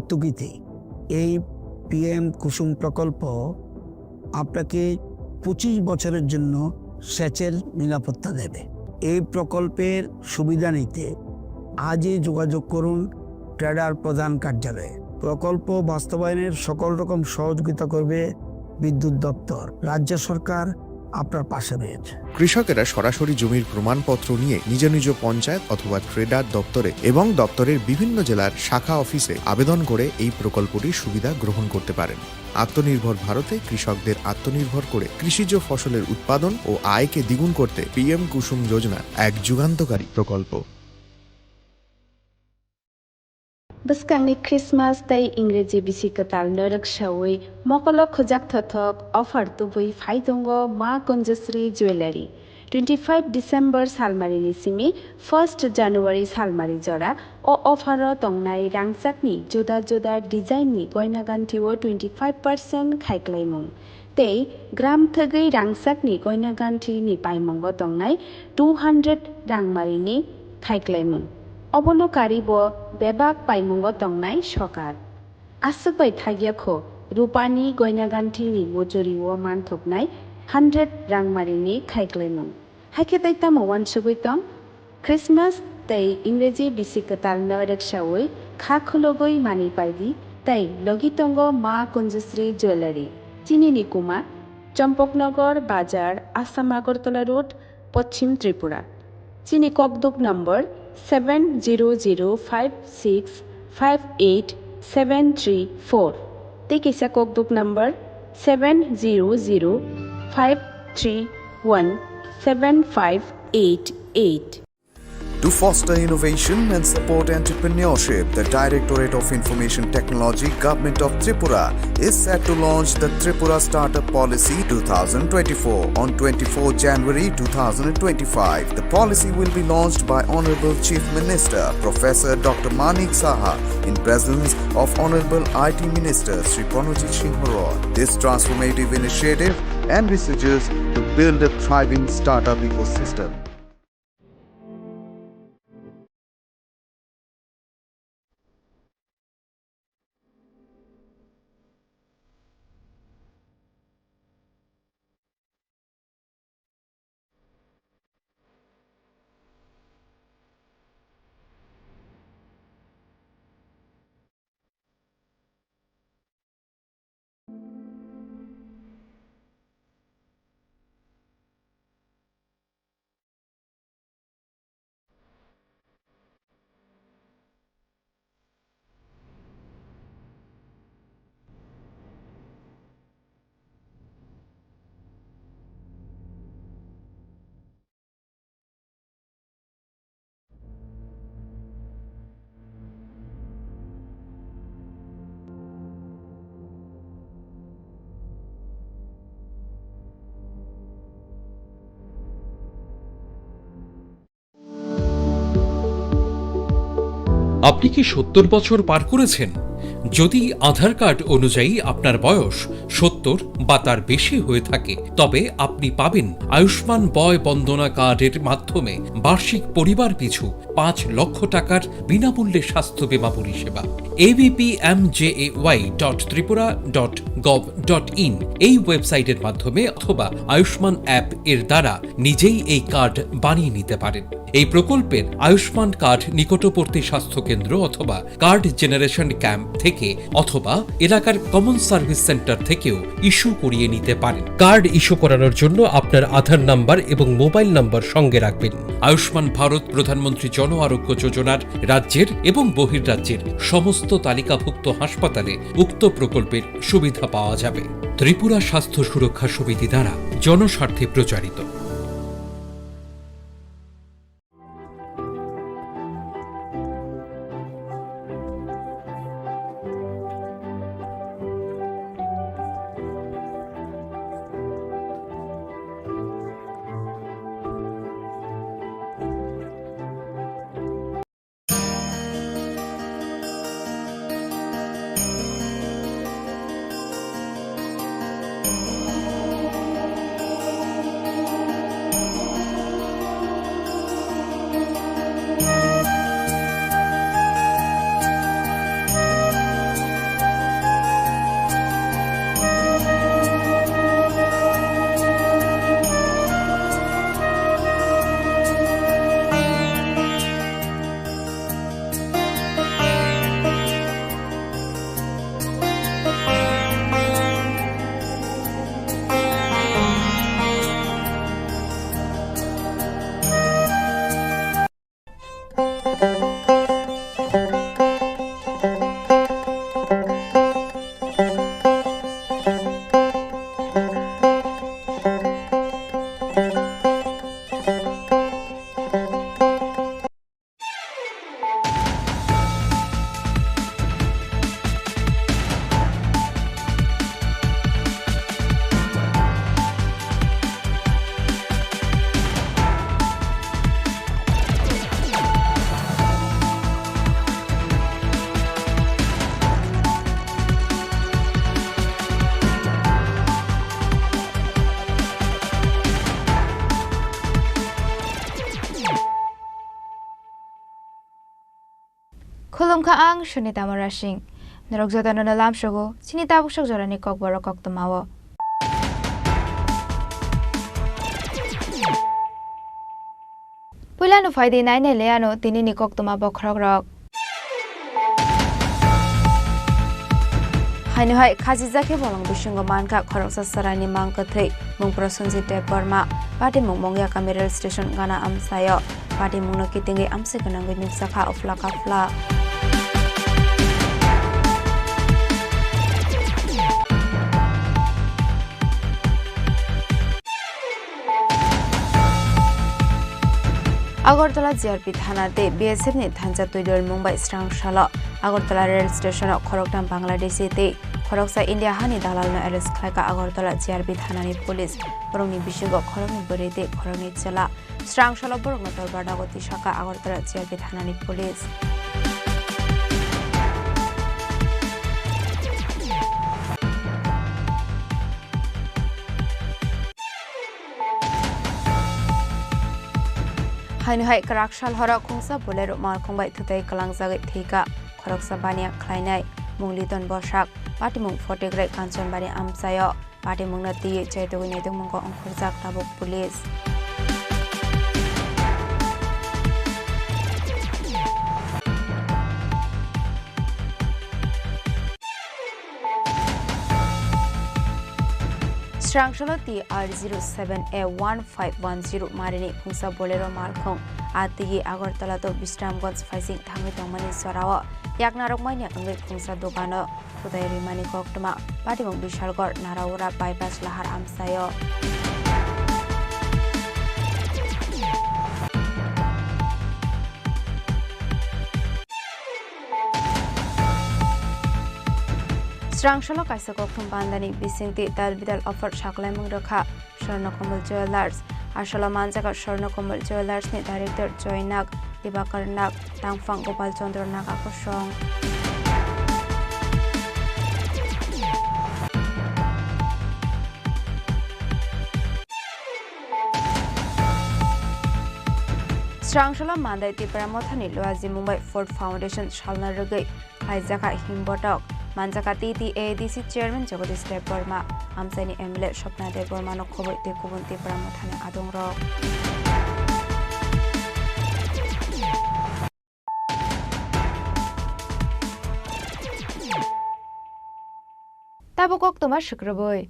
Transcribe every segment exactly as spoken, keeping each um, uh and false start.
ভর্তুকিতে। এই পিএম কুসুম প্রকল্প আপনাকে পঁচিশ বছরের জন্য সেচের নিরাপত্তা দেবে। এই প্রকল্পের সুবিধা নিতে আজই যোগাযোগ করুন ট্রেডার প্রধান কার্যালয়ে। প্রকল্প বাস্তবায়নের সকল রকম সহযোগিতা করবে বিদ্যুৎ দপ্তর। রাজ্য সরকার আপনার পাশে রয়েছে। কৃষকেরা সরাসরি জমির প্রমাণপত্র নিয়ে নিজ নিজ পঞ্চায়েত অথবা ট্রেডার দপ্তরে এবং দপ্তরের বিভিন্ন জেলার শাখা অফিসে আবেদন করে এই প্রকল্পটির সুবিধা গ্রহণ করতে পারেন। আত্মনির্ভর ভারতে কৃষকদের আত্মনির্ভর করে কৃষিজ ফসলের উৎপাদন ও আয়কে দ্বিগুণ করতে পিএম কুসুম যোজনা এক যুগান্তকারী প্রকল্প। Bwskangni Christmas tei Ingreji bisi kwtal norok saui mokolo khujak thothok offer tubui phai tongo Ma Kunjasri Jewellery. Twenty five December salmarini simi first January salmari jora o offer o tongnai rangchakni juda juda design ni goina ganthi o twenty five percent khaiklaimung. Tei gram thwgwi rangchakni goina ganthini paimungo tongnai two hundred rangmarini khaiklaimung. Obono karibo bebak paimungo tongnai sokar. Aswk bai thagya kho, rupani goina ganthini muchuriwo manthoknai hundred rangmarini khaiklaimung. Haikhe tei tamo uansugwi tong? Christmas tei Ingreji bisi kwtal norok saui kha khulugwi manwi paidi tei logi tongo Ma Kunjasri Jewellery. Chini ni kuma Champaknagar Bazar, Assam Agartala Road, Poschim Tripura. Chini kokduk number seven zero zero five six five eight seven three four. Tei kisa kokduk number seven zero zero five three one seven five eight eight. To foster innovation and support entrepreneurship, the Directorate of Information Technology, Government of Tripura, is set to launch the Tripura Startup Policy two thousand twenty-four on twenty-fourth January two thousand twenty-five. The policy will be launched by Honorable Chief Minister Professor Doctor Manik Saha in presence of Honorable I T Minister Shri Pranojit Singh Roy. This transformative initiative envisages to build a thriving startup ecosystem. আপনি কি সত্তর বছর পার করেছেন? যদি আধার কার্ড অনুযায়ী আপনার বয়স সত্তর বা তার বেশি হয়ে থাকে, তবে আপনি পাবেন আয়ুষ্মান বয় বন্দনা কার্ডের মাধ্যমে বার্ষিক পরিবার পিছু পাঁচ লক্ষ টাকার বিনামূল্যে স্বাস্থ্য বীমা পরিষেবা। ABPMJAY dot Tripura dot gov dot in এই ওয়েবসাইটের মাধ্যমে অথবা আয়ুষ্মান অ্যাপ এর দ্বারা নিজেই এই কার্ড বানিয়ে নিতে পারেন। এই প্রকল্পের আয়ুষ্মান কার্ড নিকটবর্তী স্বাস্থ্যকেন্দ্র অথবা কার্ড জেনারেশন ক্যাম্প থেকে অথবা এলাকার কমন সার্ভিস সেন্টার থেকেও ইস্যু করিয়ে নিতে পারেন। কার্ড ইস্যু করানোর জন্য আপনার আধার নাম্বার এবং মোবাইল নাম্বার সঙ্গে রাখবেন। আয়ুষ্মান ভারত প্রধানমন্ত্রী জন আরোগ্য যোজনার রাজ্যের এবং বহির্রাজ্যের সমস্ত তালিকাভুক্ত হাসপাতালে উক্ত প্রকল্পের সুবিধা পাওয়া যাবে। ত্রিপুরা স্বাস্থ্য সুরক্ষা সমিতি দ্বারা জনস্বার্থে প্রচারিত। Wngkha ang Sunita Mora Singh. Norok jotono no lamsogo chini tabuk sok jorani kokborok koktwmao. Puila no phaidi nainai le ano tinini koktwma bokhorokrok. Haino hai khajijak khe bolong bisingo mankha khoroksa chwraini mang kwthwi, mung Prosenjit Debbarma, patimung Mongyakami rail station gana amchaio, patimungno kitingwi amchai gwnangwi nukjakha uphla kaphla. Agartala G R P thana tei B S F ni thansa twidulmung bai srang salo Agartala rail station o khoroktham Bangladeshi tei khoroksa India hani dalalno arrest khlaikha Agartala G R P thanani police. Borokni bisingo khoroknwi bwrwi tei khoroknwi chwla. Srang salo borokno torbar dago tisakha Agartala G R P thanani police. Haino hai kwrak sal horo khungsa Bolero malkhung bai thutai kwlangjagwi thwikha khoroksa baniya khlainai mung Liton Bosak, patimung Photigrai Kanchanbari amchaio. Patimungno twiwi chaitugwi naitugmungo ongkhorjak tabuk police. Srang salo T R zero seven A one five one zero marini khungsa Bolero malkhung a twiwi Agartala to Bisramganj phaising thangwi tongmani jorao yaknarok manya wngwi khungsa dogano Khudai rimani koktwma, patimung Bishalgarh Naraura bypass lahar amchaio. Srang salo kaisa koktwma bandani bisingtwi tal bidal offer saklaimung rwkha. Swarnakomal Jewellers. Asolo manjak Swarnakomal Jewellers ni director Joy Nag, Dibakar Nag, tangphang Gopal Chandra Nag akosong. Srang salo Mandai Tipra Mothani Luaji Mumbai Ford Foundation salna rwgwi khlaijakha himbotok, manjakha T T A D C chairman Jagadish Debbarma, amchaini M L A Swapna Debbarmano khobwi tei kubun Tipra Mothani adongrok. Tabuk koktwma swkrwbwi.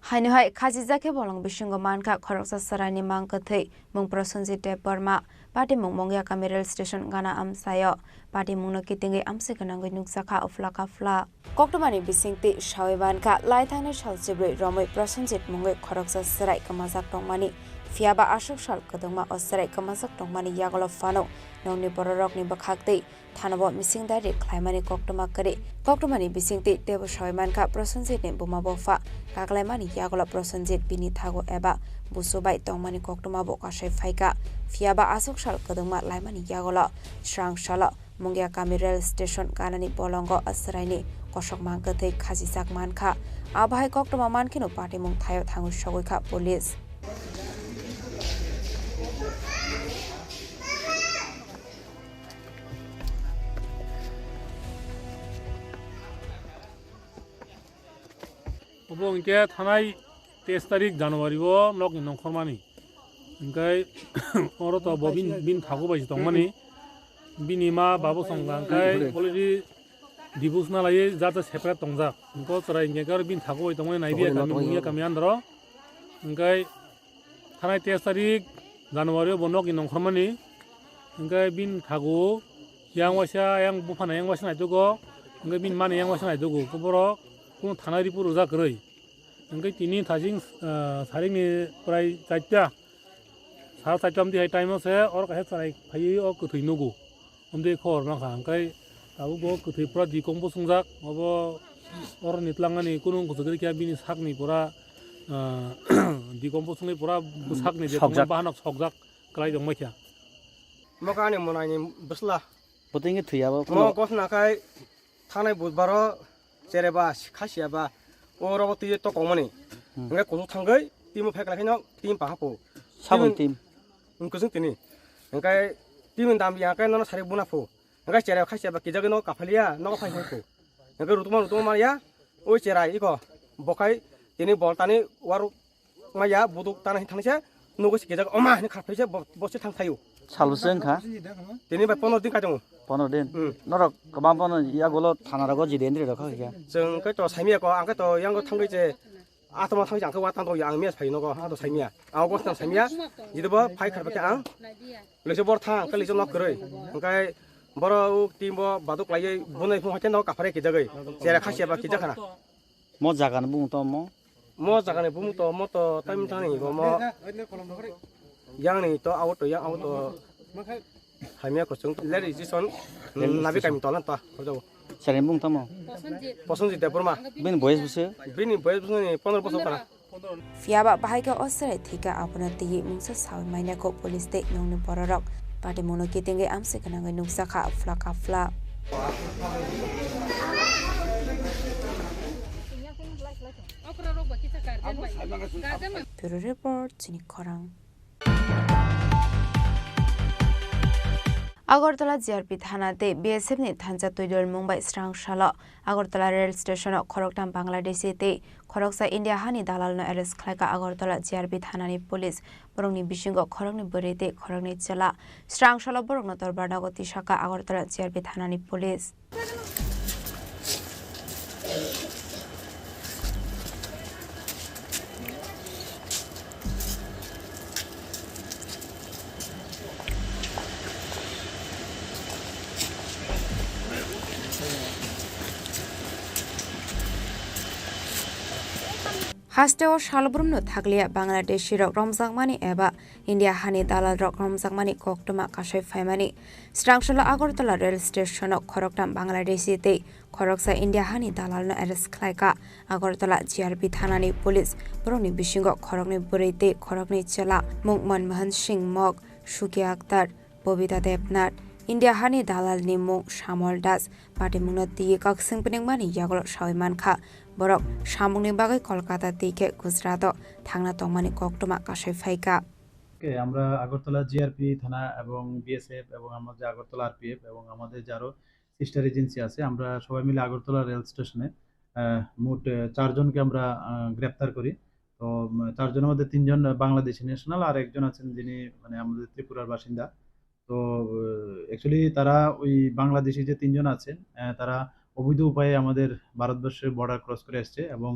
Haino hai khajijak khe bolong bisingo mankha khoroksa chwraini mang kwthwi, mung Prosenjit Debbarma, patimung Mongyakami rail station gana amchaio, patimungno kitingwi amchai gwnangwi nukjakha uphla kaphla. Koktwmani bisingtwi sawi mankha, lai thangnai sal chibrwi romwi Prosenjit mungwi khoroksa chwrai kwmajak tongmani, phiyaba aswk sal kwdwngma o chwrai kwmajak tongmani yagulo phano nokni bororokni bwkhaktwi thanabo mising dairi khlaimani koktwma kwrwi. Koktwmani bisingtwi teibo sawi mankha, Prosenjitni buma bupha kaklaimani yagulo Prosenjit bini thago eba busu bai tongmani koktwmabo kasai phaikha, phiyaba aswk sal kwdwngma laimani yagulo srang salo Mungiakami rail station ganani bolongo chwraini kosokma kwthwi khajijak mankha. Abohai koktwma mankheno patimung thaio thangwi sogwi kha police. Obo hwnkhe thanai teis tarik January o nokni nongkhormani. Hwnkhe oro to bo bin, bin thago bai se tongmani. Bini ma babo songkha hwnkhe already divorce na laiwi jat jat separate tongjak. Hwnkhe chwrai hwnkhe aro bin thago bai tongmani naibi kami mungya kami andro. Hwnkhe thanai teis tarik January o bo nokni nongkhormani. Hwnkhe bini thago yang waisa, yang buphana yang waisa naitugo. Hwnkhe bini mani yang waisa naitugo. Borok kunu thana report rwjak kwrwi. Hwnkhe tini thajing, ah, saringni prai charta, sal charta amtwi hai time o se oro kaisa chwrai phaiwi o kwthwi nugo. Amtwi khobor mankha, hwnkhe tabuk bo kwthwi pura decompose wngjak, obo oroni twlangani kunu wngkha kwrwi khe bini sakni pura, ah, decompose wngwi pura bwsakni je tongmani bahanok sokjak kwlai tongbaikha. Omo khe ani mwnaini bwsla. Bo tei wngkhe thwi abo. Omo gosna khai thanai budbaro chereba khasiaba o rogo twi tokongmani. Hmm. Hwnkhe kuchuk thangwi timo pheklai khaino tim pahapo. Sabon tim. Hwnkhe chwng tini. Hwnkhe Tini dam ya kai nono sari buna phu. Hingke cherai khai cheba kijagwi nogo kaphaliya, nogo phai phai phu. Hingke rutuma rutuma manya, o cherai iko. Bokhai tini bol tani waru maya buduk tana hin thangse, nogo si kijak oma hin kharphai se bo, bo se thang thayu. Salbwse wngkha? Tini bai pono din kai tongo. Pono din? Hmm. Norok kwbang pono yagulo thana rogo jide ndri rokha khe. Chwng kai to saimya ko, ang kai to yango thangwi che, atoma thangwi ang kai watan to yang mes phai nogo, ang to saimya. Ang ko thang saimya, jide bo phai kharphai khe ang. Lese bor thang, kali chong nok kwrwi. Hingkai boro uk team bo baduk laiwi bunai phung hoite no kaphare kijagwi. Chera khasia ba kijak khana. Mo jaga ni bumung to mo? Mo jaga ni bumung to mo to time thani bo mo. Yang ni to out to yang out to. Hamya ko chung leri jison. Nabi kami tolan ta. Hodo. Chera ni bumung to mo? Prosenjit Debbarma. Bini boyes bwse? Bini boyes bwse ni pondro bosor khana. Phiya ba bahai khe o chwrai thwikha, abono twiwi mungsa saui manya kho police tei nokni bororok. Patimungno kitingwi amswk gwnangwi nukjakha, phla ka phla. Bureau Report, Chini Khorang. Agartala G R P thana tei B S F ni thansa twidulmung bai srang salo Agartala rail station o khoroktham Bangladeshi tei khoroksa India hani dalalno arrest khlaikha Agartala G R P thanani police. Borokni bisingo khoroknwi bwrwi tei khoroknwi chwla. Srang salo borokno torbar nogo tisakha Agartala G R P thanani police. Hasteo salbrumno thakliya Bangladeshi rok romjakmani eba India hani dalal rok romjakmani koktwma kasai phaimani. Srangsalo Agartala rail station o khoroktham Bangladeshi tei khoroksa India hani dalalno arrest khlaikha Agartala G R P thanani police. Borokni bisingo khoroknwi bwrwi tei khoroknwi chwla, mung Manmohan Singh Mok, Suki Akhtar, Bobita Debnath, India hani dalalni mung Shamol Das, patimungno twiwi kakswng pwnwngmani yagulo saui mankha. Borok samungni bagwi Kolkata twi khe Gujarat o thangna tongmani koktwma kasai phaikha. ওকে, আমরা আগরতলা জিআরপি থানা এবং বিএসএফ এবং আমাদের আগরতলা আরপিএফ এবং আমাদের যে আরো sister agency আছে, আমরা সবাই মিলে আগরতলা রেল স্টেশনে, আহ, মোট, আহ, চারজনকে আমরা, আহ, গ্রেপ্তার করি। তো, উম, চারজনের মধ্যে তিনজন বাংলাদেশি ন্যাশনাল আর একজন আছেন যিনি, মানে, আমাদের ত্রিপুরার বাসিন্দা। তো, আহ, অ্যাকচুয়ালি তারা ওই বাংলাদেশি যে তিনজন আছেন, আহ, তারা অবৈধ উপায়ে আমাদের ভারতবর্ষের বর্ডার ক্রস করে এসছে এবং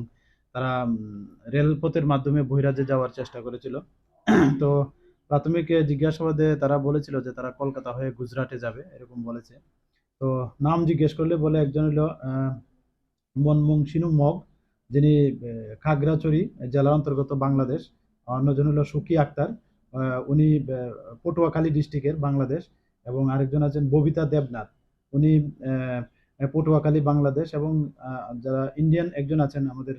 তারা, উম, রেলপথের মাধ্যমে বহিরাজ্যে যাওয়ার চেষ্টা করেছিল। তো প্রাথমিক, আহ, জিজ্ঞাসাবাদে তারা বলেছিল যে তারা কলকাতা হয়ে গুজরাটে যাবে, এরকম বলেছে। তো নাম জিজ্ঞেস করলে বলে একজন হলো, আহ, মনমোহন সিনু মগ, যিনি, আহ, খাগড়াছড়ি জেলার অন্তর্গত বাংলাদেশ। অন্যজন হলো সুকি আক্তার, আহ, উনি, আহ, পটুয়াখালী ডিস্ট্রিক্টের বাংলাদেশ, এবং আরেকজন আছেন ববিতা দেবনাথ, উনি, আহ, পটুয়াখালী বাংলাদেশ, এবং, আহ, যারা ইন্ডিয়ান একজন আছেন আমাদের,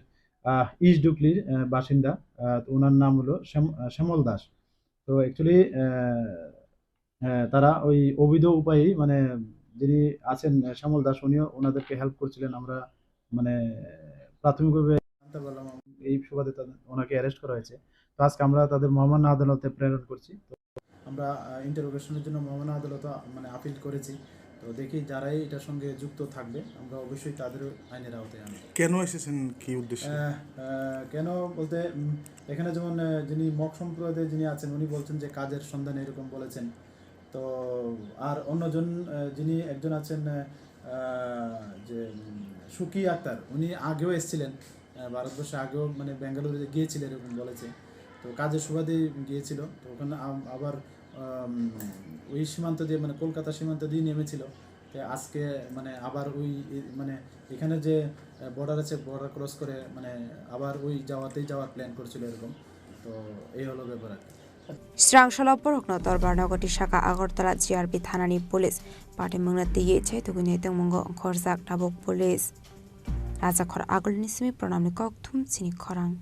আহ, ইস্ট ডুকলির, আহ, বাসিন্দা, আহ, তো ওনার নাম হলো শ্যাম-, আহ, শ্যামল দাস। তো অ্যাকচুয়ালি, আহ, আহ, তারা ওই অবৈধ উপায়ে, মানে, যিনি আছেন, আহ, শ্যামল দাস, উনিও ওনাদেরকে হেল্প করছিলেন। আমরা, মানে, প্রাথমিকভাবে জানতে পারলাম, এই সুবাদে তাদের, ওনাকে অ্যারেস্ট করা হয়েছে। তো আজকে আমরা তাদের মহামান্য আদালতে প্রেরণ করছি। তো আমরা, আহ, ইন্টারোগেশনের জন্য মহামান্য আদালতে, আহ, মানে, আপিল করেছি। তো দেখি, যারাই এটার সঙ্গে যুক্ত থাকবে, আমরা অবশ্যই তাদেরও আইনের আওতায় আনবো। কেন এসেছেন, কি উদ্দেশ্যে? আহ, আহ, কেন বলতে, উম, এখানে যেমন, আহ, যিনি মগ সম্প্রদায়ে যিনি আছেন, উনি বলছেন যে কাজের সন্ধানে এরকম বলেছেন। তো আর অন্যজন, আহ, যিনি একজন আছেন, আহ, যে, উম, সুকি আক্তার, উনি আগেও এসেছিলেন, আহ, ভারতবর্ষে আগেও, মানে, বেঙ্গালুরু গিয়েছিলেন এরকম বলেছে। তো কাজের সুবাদে গিয়েছিল, তো ওখানে আম-, আবার, আম, ওই সীমান্ত দিয়ে, মানে, কলকাতা সীমান্ত দিয়ে নেমেছিল। তো আজকে, মানে, আবার ওই, এ-, মানে, এখানে যে, আহ, বর্ডার আছে, বর্ডার ক্রস করে, মানে, আবার ওই যাওয়াতেই যাওয়ার প্ল্যান করছিল এরকম। তো এই হলো ব্যাপার আর কি। Srangsalo borokno dorbar nogo tisakha Agartala G R P thanani police. Patimungno twiwi chaitugwini tongmungo ongkhorjak tabuk police. Rajakhor agulni simi pranamni kokthum chini khorang.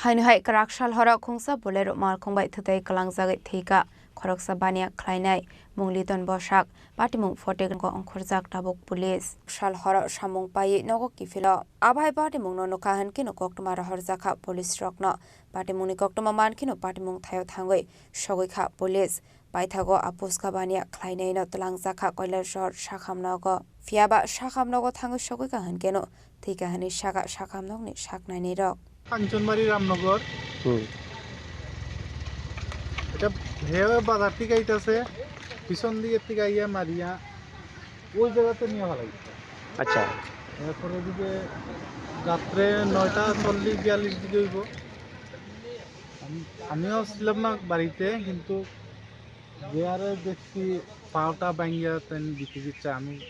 Haino hai kwrak sal horo khungsa Bolero malkhung bai thwtwi kwlangjagwi thwikha. khoroksa baniya khlainai mung Liton Bosak, patimung photo ongkhorjak tabuk police. Sal horo samung paiwi nogo kiphilo. Abai patimungno nukha hwnkhe no koktwma rohorjakha police rokno. Patimungni koktwma mankheno patimung thaio thangwi sogwi kha police. Paithago a phuska baniya khlainaino twlangjakha Kailasor sakham nogo. Phiyaba sakham nogo thangwi sogwi kha hwnkeno thwikha hwnwi sakha sakham nokni saknainirok. Kanchanbari Ramnagar. Hmm. Eta he bazar theke aitase, pison dike theke aiya mariya, oi jaga te niya phalai. Acha. Erpore edike ratre noita chollish biyallish dike oibo. Ami, amiyo aslam na barite, kintu Giyare dekchi paota bangya, ten bithi bithi ami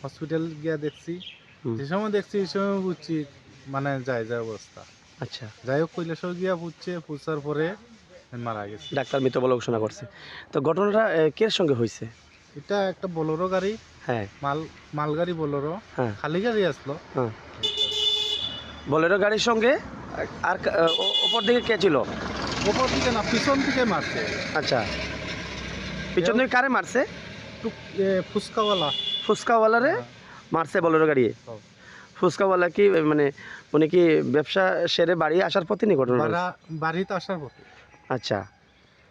hospital giya dekchi. Hmm. Je somoy dekchi, ei somoy bujchi mane jai jai obostha. Acha. Jai hok, Kailasor giya pujche, pujchar pore mara geche. Daktar mrito bole ghoshona korche. To ghotonata, e, ker songe hoiche? Eta ekta Bolero gari, হ্যাঁ। মাল, মালগাড়ি Bolero, হ্যাঁ। খালি গাড়ি আসলো। হ্যাঁ। Bolero গাড়ির সঙ্গে আর কা-, ও-, ওপর দিকে কে ছিল? ওপর দিকে না, পিছন দিকে মারছে। আচ্ছা। পিছন দিকে কারে মারছে? টুক-, এ, ফুচকাওয়ালা। ফুচকাওয়ালারে হ্যাঁ। মারছে Bolero গাড়ি? হ্যাঁ। ফুচকাওয়ালা কি, মানে, উনি কি ব্যবসা সেরে বাড়ি আসার পথে নি ঘটনা ঘটেছে? বাড়া-, বাড়িতে আসার পথে। আচ্ছা।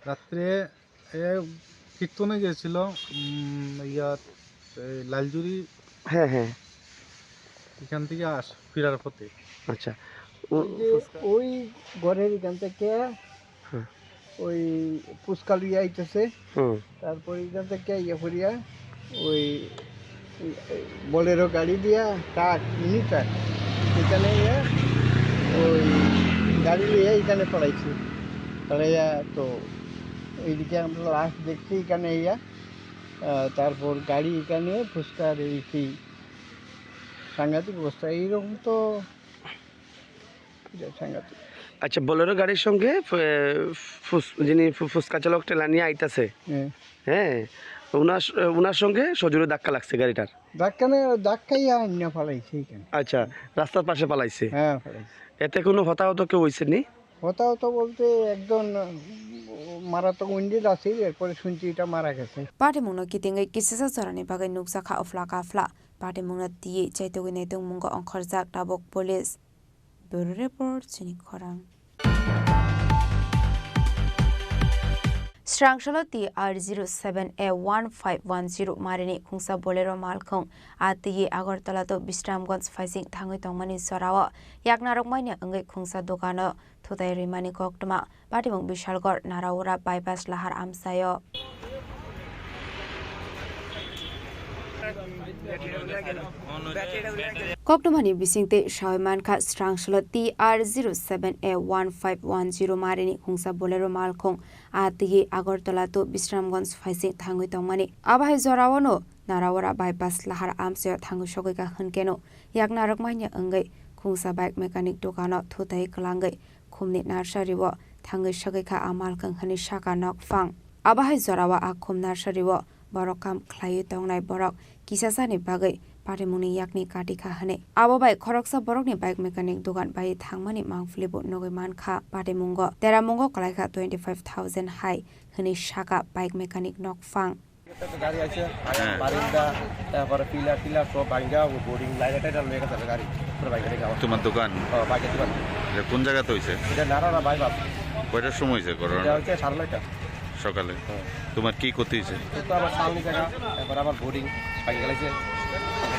রাত্রে এ কীর্তনে গেছিল, উম, ইয়াত, এই লালজুরি। হ্যাঁ, হ্যাঁ। এখান থেকে আস-, ফিরার পথে। আচ্ছা। ও-, ওই যে ফুচকা। ওই ঘরের এখান থেকে হ্যাঁ। ওই ফুচকা লইয়া আইতেছে। হুম। তারপর এখান থেকে ইয়ে করিয়া ওই Bolero গাড়ি দিয়া ট্রাক, মিনি ট্রাক, এখানে ইয়ে ওই গাড়ি লইয়া এখানে পড়াইছে। পড়াইয়া তো এইদিকে আমরা লাশ দেখছি এখানে ইয়া, আহ, তারপর গাড়ি এখানে ফুচকার এই সেই সাংঘাতিক অবস্থা। এইরকম তো এটা সাংঘাতিক। আচ্ছা, Bolero গাড়ির সঙ্গে, এ, ফুস-, যিনি ফু-, ফুচকা চালক ঠেলা নিয়ে আইতাছে, হ্যাঁ। হ্যাঁ, ওনার স-, ওনার সঙ্গে সজোরে ধাক্কা লাগছে গাড়িটার। ধাক্কা না, ধাক্কাই আইনা ফালাইছে এখানে। আচ্ছা, রাস্তার পাশে ফালাইছে। হ্যাঁ, ফালাইছে। এতে কোনো হতাহত কেউ হইছে নি? হতাহত বলতে একজন, উম, মারাত্মক ইঞ্জুরি আছে, এরপরে শুনছি এটা মারা গেছে। Patimungno kitingwi kisisa jorani bagwi nukjakha ofla kafla. Patimungno twiwi chaitugwi naitungmungo ongkhorjak tabuk police. Bureau Report, chini khorang. Srangsalo T R zero seven A one five one zero marini khungsa Bolero malkhung a twiwi Agartala to Bisramganj phaising thangwi tongmani jorao yaknarok manya wngwi khungsa dogano thutai rimani koktwma. Patimung Bishalgarh Naraura bypass lahar amchaio. Koktwmani bisingtwi sawi mankha, srangsalo T R zero seven A one five one zero marini khungsa Bolero malkhung a twiwi Agartala to Bisramganj phaising thangwi tongmani. Abo hai jorao no Naraura bypass lahar amchaio thangwi sogwi kha hwnkhe no yaknarok manya wngwi khungsa bike mechanic dogano thutai kwlangwi khumni nursery-o thangwi sogwi kha a malkhung hwnwi sakha nokphang. Abo hai jorao a khum nursery-o borok kam khlaiwi tongnai borok kisasani bagwi patimungni yakni kati kha hwnwi. Abo bai khoroksa borokni bike mechanic dogan bai thangmani mangpili bo nugwi mankha. Patimungo teramungo kwlaikha twenty five thousand hai hwnwi sakha bike mechanic nokphang. গাড়ি আছে, হ্যাঁ। বারিন্দা, তারপরে pillar tiller সব ভাঙ্গা, ও boarding line এটা, এটা লয়ে গেছে গাড়ি, পুরো ভাঙ্গা রেখে আমার। তোমার দোকান? ও, ভাঙ্গা দোকান। এটা কোন জায়গাতে হইছে? এটা নারায়ণ বাইপাস। কয়টার সময় হইছে ঘটনা? এটা হচ্ছে সাড়ে নয়টা। সকালে? হ্যাঁ। তোমার কি ক্ষতি হইছে? তো আমার সামনে জায়গা, তারপর আমার বোর্ডিং ভাঙ্গা গেছে,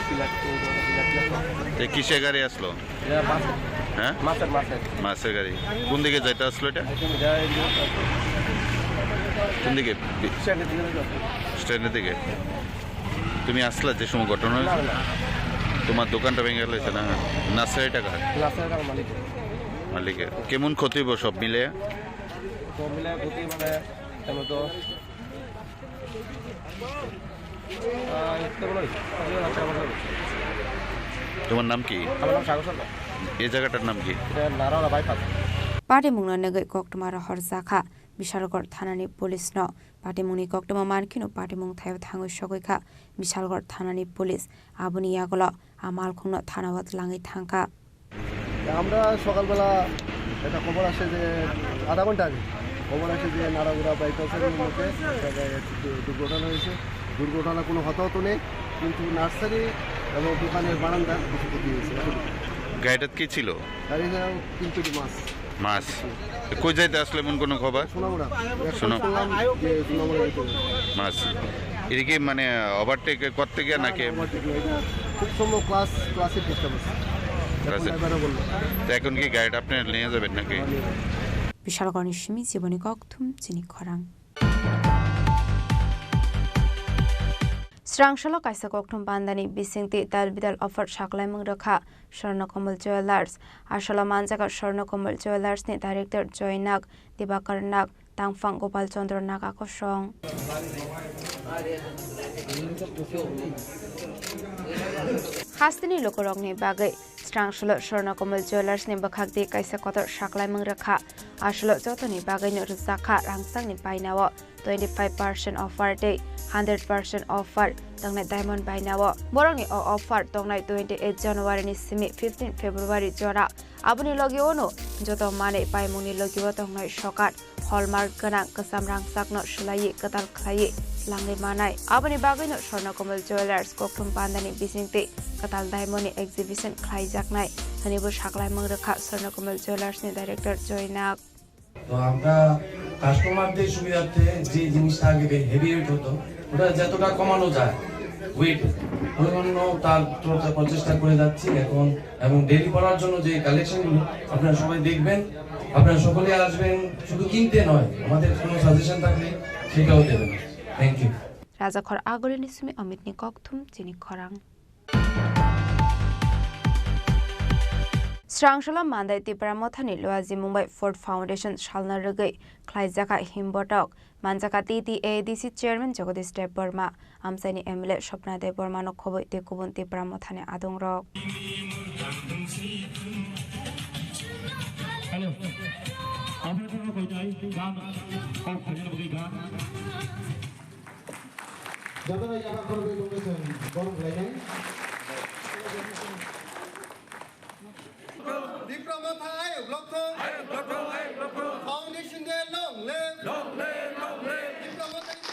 পিলার, পিলার টিলার সব। এ কিসে গাড়ি আসলো? এটা মাছের। হ্যাঁ? মাছের, মাছের। মাছের গাড়ি। কোন দিকে যাইতে আসলো এটা? এটা এই যে কোন দিকে? বি-, স্ট্যান্ডের দিকে যাইতে আসলো। স্ট্যান্ডের দিকে? তুমি আসলা যে সময় ঘটনা হয়েছে? না, না। তোমার দোকানটা ভেঙে গেল, হয়েছে না? নার্সারিটা কার? নার্সারিটা আমার মালিকের। মালিকের। কেমন ক্ষতি হইব সব মিলে? সব মিলে ক্ষতি মানে তেমন তো, আহ, তেমন আর কি। তোমার নাম কি? আমার নাম সাগর সরকার। এই জায়গাটার নাম কি? এটা Narayan bypass. Patimungno nugwi koktwma rohorjakha Bishalgarh thanani police-no. Patimungni koktwma mankheno patimung thaio thangwi sogwi kha Bishalgarh thanani police. Aboni yagulo a malkhungno thanao twlangwi thangkha. আমরা সকালবেলা একটা খবর আসে যে আধা ঘন্টা আগে খবর আছে যে নাড়াগুড়া বাইপাসের মধ্যে একটা গাড়ি দু-, দুর্ঘটনা হয়েছে। দুর্ঘটনা কোনো হতাহত নেই, কিন্তু নার্সারি এবং দোকানের বারান্দার কিছু ক্ষতি হয়েছে। গাড়িটাত কি ছিল? গাড়িটা তিন কেজি মাছ। মাছ। কই যাইতে আসলে এমন কোনো খবর? সোনামুড়া। এখন সোনা- শুনলাম যে সোনামুড়া যেতে হবে। মাছ। এটা কি মানে ওভারটেক করতে গিয়ে না, নাকি? না, ওভারটেক না, এটা খুব সম্ভব ক্লাস, ক্লাসে ডিস্টার্ব আছে। এখন ক্লাসে? ড্রাইভারও বললো। তো এখন কি গাড়িটা আপনি নিয়ে যাবেন নাকি? আমার নিয়ে যাবে। Bishalgarhni simi Jiboni Kokthum chini khorang. Srangsalao kaisa kokthum bandani bisingtwi tal bidal offer saklaimung rwkha Swarnakamul Jewellers. Asalo manjaka Swarnakamul Jewellers ni director Joy Nag, Dibakar Nag, tangphang Gopal Chandra Naga kosong. Hasteni lukurokni bagwi Srangsalao Swarnakamul Jewellers ni bwkhak di kaisa kotor saklaimung rwkha. Asalo jotoni bagwino rwjakha rangchakni bainao twenty five percent offer tei hundred percent offer tongnai diamond bainao. Borokni o offer tongnai twenty eight January ni simi fifteen February jora. Aboni logio no joto manwi paimungni logio tongnai sokat. Hallmark gwnang kwcham rangchakno swlaiwi kwtal khlaiwi langwi manai. Aboni bagwino Swarnakamul Jewellers kokthum bandani bisingtwi kwtal diamond ni exhibition khlaijaknai hwnwibo saklaimung rwkha Swarnakamul Jewellers ni director Joy Nag. তো আমরা কাস্টমারদের সুবিধার্থে যে জিনিসটা আগে heavy weight হতো, ওটা যতটা কমানো যায় ওয়েট, ওই জন্য তার তরফে প্রচেষ্টা করে যাচ্ছি এখন। এবং ডেলি পড়ার জন্য যে কালেকশনগুলো আপনারা সবাই দেখবেন, আপনারা সকলে আসবেন, শুধু কিনতে নয়, আমাদের কোনো সাজেশন থাকলে সেটাও দেবেন। Thank you. Rajakhor Agulini simi Amitni kokthum chini khorang. Srangsalao Mandai Tipra Mothani Luaji Mumbai Food Foundation salna rwgwi khlaijakha himbotok, manjakha T T A D C Chairman Jagadish Debbarma, amchaini M L A Swapna Debbarmano khobwi tei kubun Tipra Mothani adongrok. Hello. Jotono yapha khoroknwi tongwi chwng borom khlainai. Tipra Motha ayuk lokthong. Foundation Day long live. Tipra Motha ni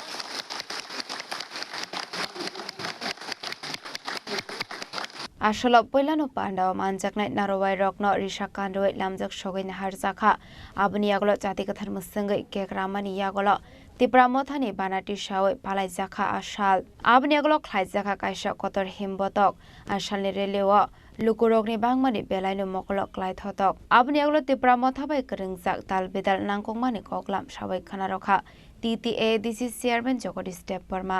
Asalo puilano pandao manjaknai narwai rokno risa kanrwi lamjak sogwi naharjakha. Aboni yagulo chati kwthar mwswngwi kek ramani yagulo Tipra Mothani bana tisawi palaijakha a sal. Aboni yagulo khlaijakha kaisa kotor himbotok. A salni rally-o lukurokni bangmani belaino mokolo klaithotok. Aboni yagulo Tipra Motha bai kwrwngjak tal bidal nangkukmani koklam sawi khwnarokha T T A D C Chairman Jagadish Debbarma.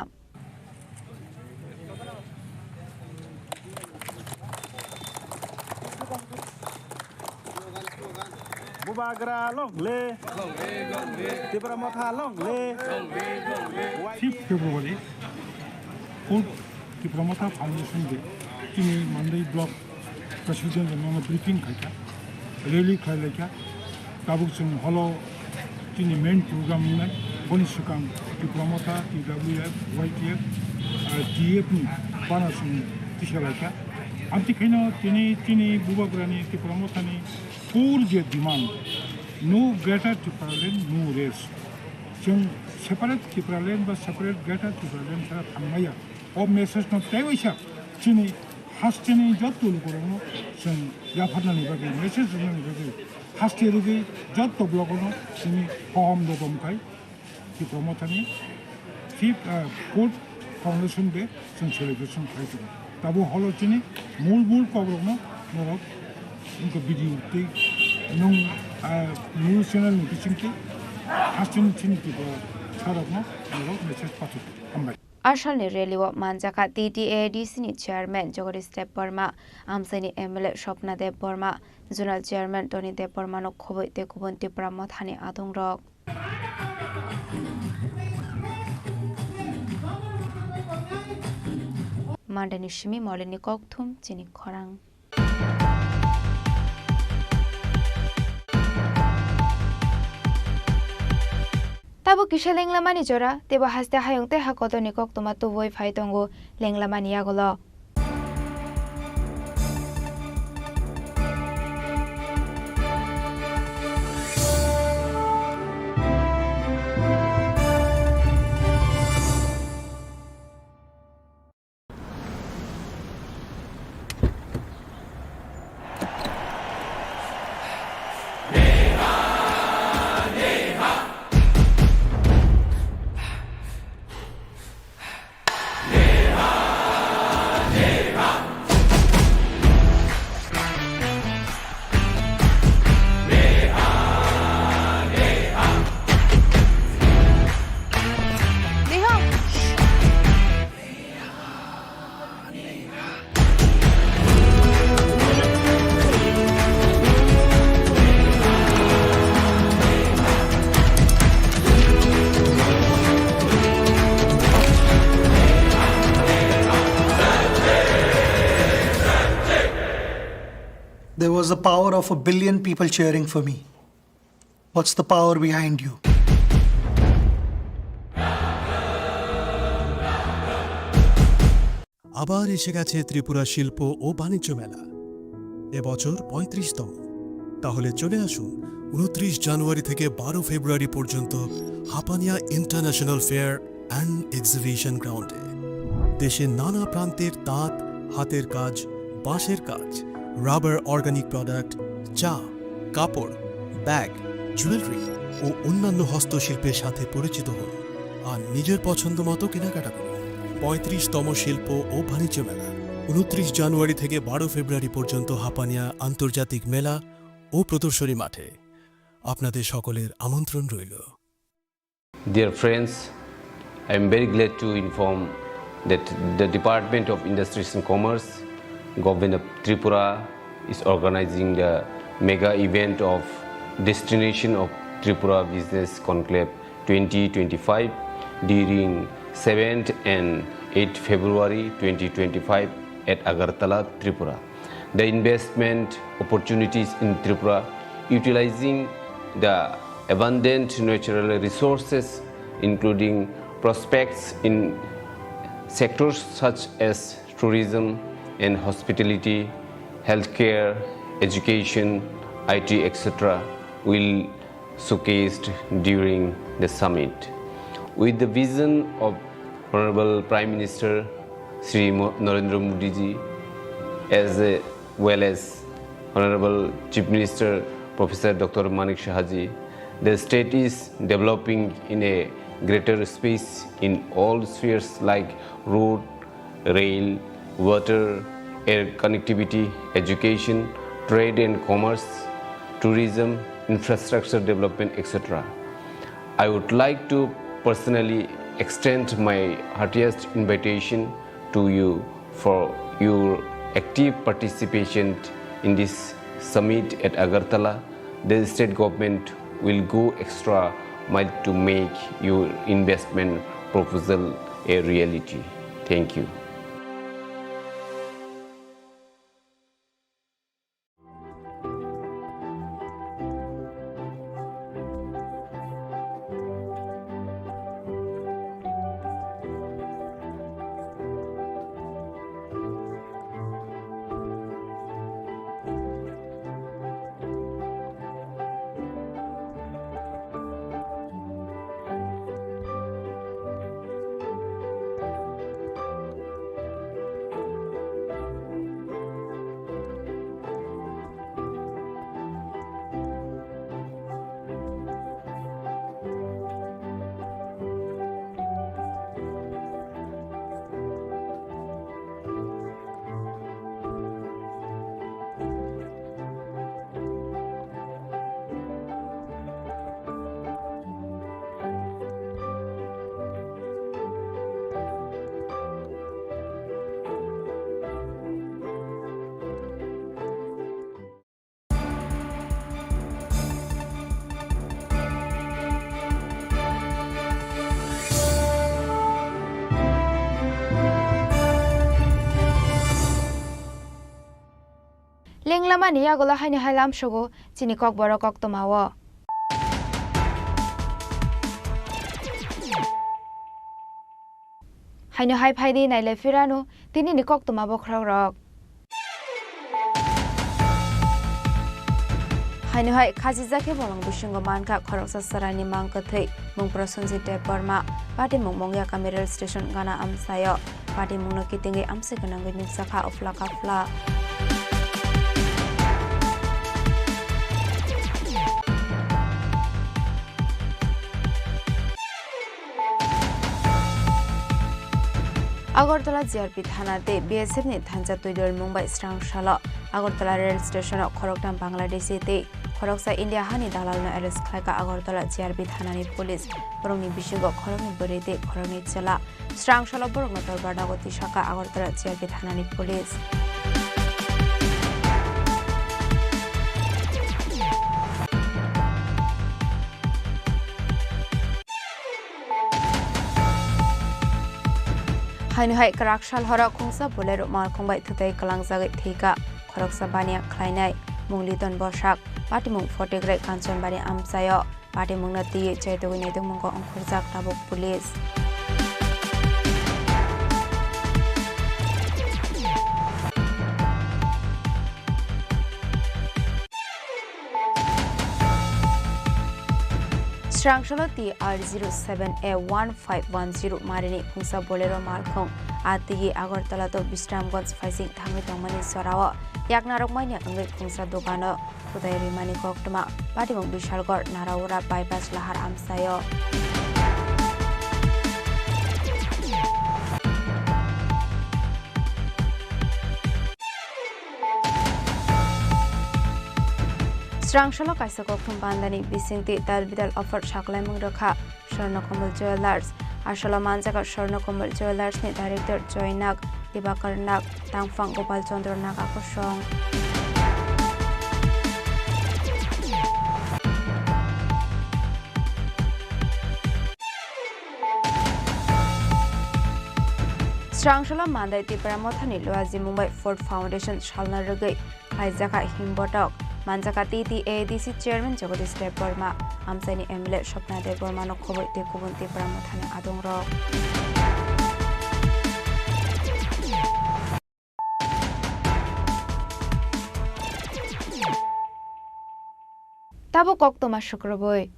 Bubagra long live. Tipra Motha long live. Fifth February, Fourth Tipra Motha Foundation Day, chini Mandai Block President rokno briefing khaikha, rally khlailaikha. Tabuk chwng holo chini main program wngnai, boni swkang Tipra Motha, T W F, Y T F, ah, T F ni bana chwng tisalaikha. Amtwi khaino tini chini Bubagrani Tipra Mothani core je demand, no Greater Tipraland, no rest. Chwng separate Tipraland ba separate Greater Tipraland sara thangmaya. O message no teibo sa chini hasteni jotto lukurokno chwng yapharnani bagwi, message rwnani bagwi, haste rwgwi jotto block-ono chini hohom dodom khai Tipra Mothani fifth, ah, fourth Foundation Day chwng celebration khai tongo. Tabo holo chini mul mul kokrokno norok wngkha video tei nwng, ah, news channel ni bisingtwi hasteni chini Tipra sarokno norok message pathai. Hambai. A salni rally-o manjakha T T A D C ni chairman Jagadish Debbarma, amchaini M L A Swapna Debbarma, zonal chairman Tony Debbarmano khobwi tei kubun Tipra Mothani adongrok. Monday ni simi Molini kokthum chini khorang. Tabo kisa lenglamani jora, teibo haste hayung tei ha kotorni koktwma tubui phai tongo lenglamani yagulo. There was the power of a billion people cheering for me. What's the power behind you? আবার এসে গেছে ত্রিপুরা শিল্প ও বাণিজ্য মেলা, এবছর পঁয়ত্রিশতম। তাহলে চলে আসুন উনত্রিশ জানুয়ারি থেকে বারো ফেব্রুয়ারি পর্যন্ত Hapania international fair and exhibition গ্রাউন্ডে। দেশের নানা প্রান্তের তাঁত, হাতের কাজ, বাঁশের কাজ, রাবার অর্গানিক প্রোডাক্ট, চা, কাপড়, ব্যাগ, জুয়েলারি ও অন্যান্য হস্তশিল্পের সাথে পরিচিত হন আর নিজের পছন্দ মতো কেনাকাটা করুন। পঁয়ত্রিশতম শিল্প ও বাণিজ্য মেলা, উনত্রিশ জানুয়ারি থেকে বারো ফেব্রুয়ারি পর্যন্ত হাপানিয়া আন্তর্জাতিক মেলা ও প্রদর্শনী মাঠে। আপনাদের সকলের আমন্ত্রণ রইল। Dear friends, I am very glad to inform that the Department of Industries and Commerce, Government of Tripura, is organizing the mega event of Destination of Tripura Business Conclave twenty twenty-five during seventh and eighth February twenty twenty-five at Agartala, Tripura. The investment opportunities in Tripura, utilizing the abundant natural resources, including prospects in sectors such as tourism and hospitality, healthcare, education, I T, et cetera, will showcased during the summit. With the vision of Honorable Prime Minister Shri Mo-, Narendra Modi ji, as a well as Honorable Chief Minister Professor Doctor Manik Saha ji, the state is developing in a greater space in all spheres like road, rail, water, air connectivity, education, trade and commerce, tourism, infrastructure development, et cetera. I would like to personally extend my heartiest invitation to you for your active participation in this summit at Agartala. The state government will go extra mile to make your investment proposal a reality. Thank you. Lenglamani yagulo haino hai lamsogo chini kokborok koktwmao. Haino hai phaidi nailai phirano tinini koktwma bokhorokrok. Haino hai khajijak khe bolong bisingo mankha khoroksa chwraini mang kwthwi, mung Prosenjit Debbarma, patimung Mongyakami rail station gana amchaio. Patimungno kitingwi amchai gwnangwi nukjakha uphla kaphla. Agartala G R P thana tei B S F ni thansa twi dol mung bai srang salo Agartala rail station o khoroktham Bangladeshi tei khoroksa India hani dalalno arrest khlaikha Agartala G R P thanani police. Borokni bisingo khoroknwi bwrwi tei khoroknwi chwla. Srang salo borokno torbar nago tisakha Agartala G R P thanani police. Haino hai kwrak sal horo khungsa Bolero malkhung bai thutai kwlangjagwi thwikha, khoroksa baniya khlainai. mung Liton Bosak, patimung Photigrai Kanchanbari amchaio. Patimungno twiwi chaitugwi naitugmungo ongkhorjak tabuk police. Srangsalo T R zero seven A one five one zero marini phungsa Bolero malkhung a twiwi Agartala to Bisramganj phaising thangwi tongmani jorao yaknarok manya wngwi phungsa dukano Kudai rimani koktwma, patimung Bishalgarh Naraura bypass lahar amchaio. Srangsalo kaisa koktwma bandani bisingtwi tal bidal offer saklaimung rwkha. Swarnakomal Jewellers. Asalo manjak Swarnakomal Jewellers ni director Joy Nag, Dibakar Nag, tangphang Gopal Chandra Nag akosong. Srangsalo Mandai Tipra Mothani Luaji Mumbai Ford Foundation salna rwgwi khlaijakha himbotok, manjakha T T A D C chairman Jagadish Debbarma, amchaini M L A Swapna Debbarmano khobwi tei kubun Tipra Mothani adongrok. Tabuk koktwma sukrubwi.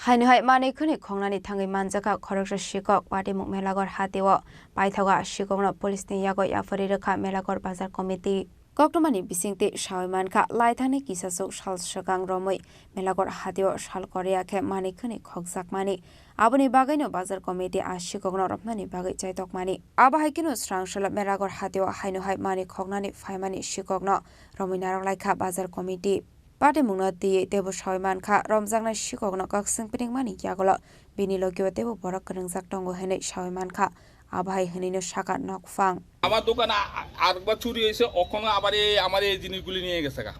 Haino hai manwi khwnwi khongnani thangwi manjakha khoroksa sikok, patimung Melaghor hatio. Paithago a sikokno police ni yago yapharwi rwkha Melaghor Bazar Committee. Koktwmani bisingtwi sawi mankha, laithani kisasuk sal swkang romwi Melaghor hatio sal Korea khe manwi khwnwi khokjakmani. Aboni bagwino Bazar Committee a sikokno romnani bagwi chaitokmani. Abo hai kheno Srangsalo Melaghor hatio haino hai manwi khoknani phaimani sikokno romwi narwk laikha Bazar Committee. Patimungno twiwi teibo sawi mankha, romjaknai sikokno kakswng piningmani yagulo bini logio teibo borok kwrwngjak tongo hinwi sawi mankha, abo hai hwnwino sakha nokphang. আমার দোকানে আ-, আ-, আরেকবার চুরি হয়েছে, ওখানে আবার এই আমার এই জিনিসগুলি নিয়ে গেছে গা।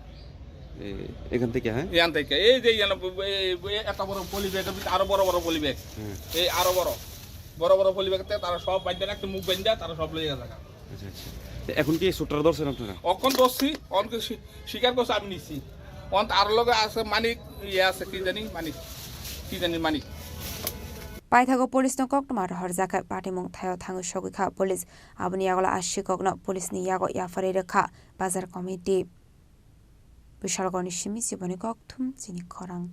এ-, এখান থেকে, হ্যাঁ? এখান থেকে, এই যে ইয়ানো, এই, এই এত বড় পলি ব্যাগের ভিতরে আরো বড় বড় পলি ব্যাগ। হুম। এই আরো বড়, বড় বড় পলি ব্যাগের থেকে তারা সব বাইন্ধা রাখছে, মুখ বাইন্ধা তারা সব লইয়া গেছে গা। আচ্ছা, আচ্ছা। তো এখন কি চোরটারা ধরছেন আপনারা? অখন ধরছি, অনকে স্বী-, স্বীকার করছে আমি নিছি। অন তার লগে আছে মানিক, ইয়ে আছে, কি জানি মানিক, কি জানি মানিক। Paithago police no koktwma rohorjakha, patimung thaio thangwi sogwi kha police. Aboni yagulo a sikokno police ni yago yapharwi rwkha Bazar Committee. Bishalgarhni simi Jiboni Kokthum chini khorang.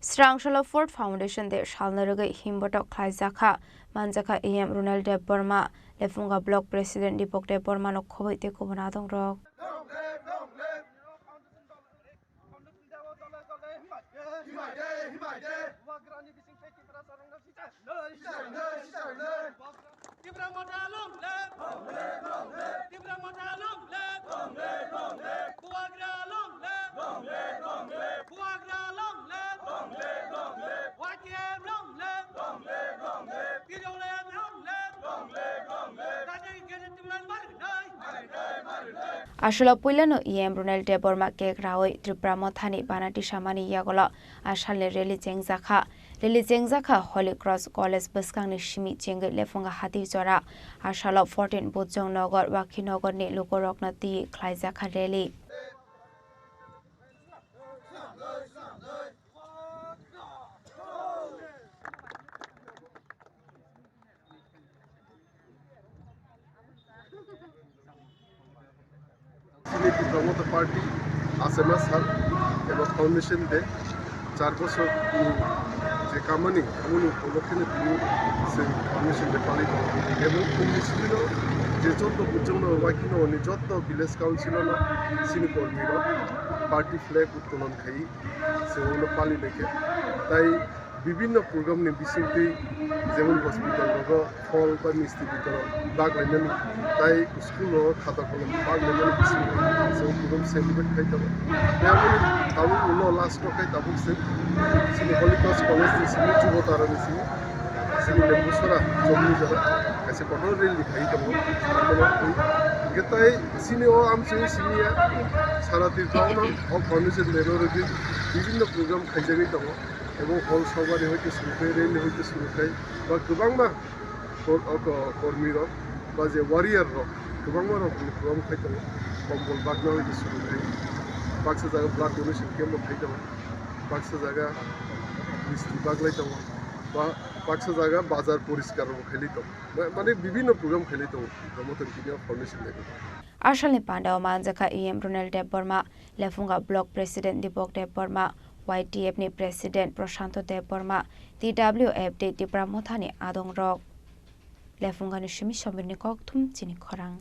Srangsalo Ford Foundation de salna rwgwi himbotok khlaijakha, manjakha E M Runal Debbarma, Lefunga Block President Dipok Debbarmano khobwi tei kubun adongrok. Tipra Motha long live! Tipra Motha long live! Bubagra long live! Bubagra long live! Y T F long live! T W F long live! Aswlo puilano E M Runal Debbarma cake rawi Tipra Mothani banati samani yagulo a salni rally chengjakha. Rally chengjakha Holy Cross College bwskangni simi chengwi Lefunga hati jora. A salo fourteen Bujong Nagar, Wakhi Nagarni lukurokno twi khlaijakha rally. Chini Tipra Motha Party, Asema Sal, eba Foundation Day, char bosor ni je kamani, amoni upolokhe no tini se Foundation Day palai tongo. Ebong Foundation Day no je joto Bujong no, Wakhi no, ni joto village council no chini kormi rok party flag uttolon khai se uno pali lekhe. Tai bibinno program ni bisingtwi, jemon hospital rogo phol ba misti bitorok bag lainani, tai school rogo khata kolom bag lainani bisingtwi se program celebrate khai tongo. Tei aboni tabuk ulo last o khai tabuk se chini Holy Cross College ni simi Jubo Tara ni simi, simi Lembusora chowk ni jora kaisa kotor rally khai tongo. Hingke tai sini o amchoi simi ya sara tirthaono o foundation day no rwgwi bibinno program khaijagwi tongo. Ebong hol sobari hoite suru khai, rally hoite suru khai, ba kwbangma Kor-, o ko-, kormi rok ba je warrior rok kwbangma rok ni program khai tongo. Kombol bagna hoi suru khai, baksa jaga blood donation camp bo khai tongo, baksa jaga misti baglai tongo, ba baksa jaga bazar poriskar bo khailai tongo. Ma-, mane bibinno program khailai tongo Dharma Tantini Foundation level. Asalni pandao manjakha E M Ronel Debbarma, Lephunga Block President Dipok Debbarma, Y T F ni President Prashanto Debbarma, T W F tei Tipra Mothani adongrok. Lephungani simi Sombirni kokthum chini khorang.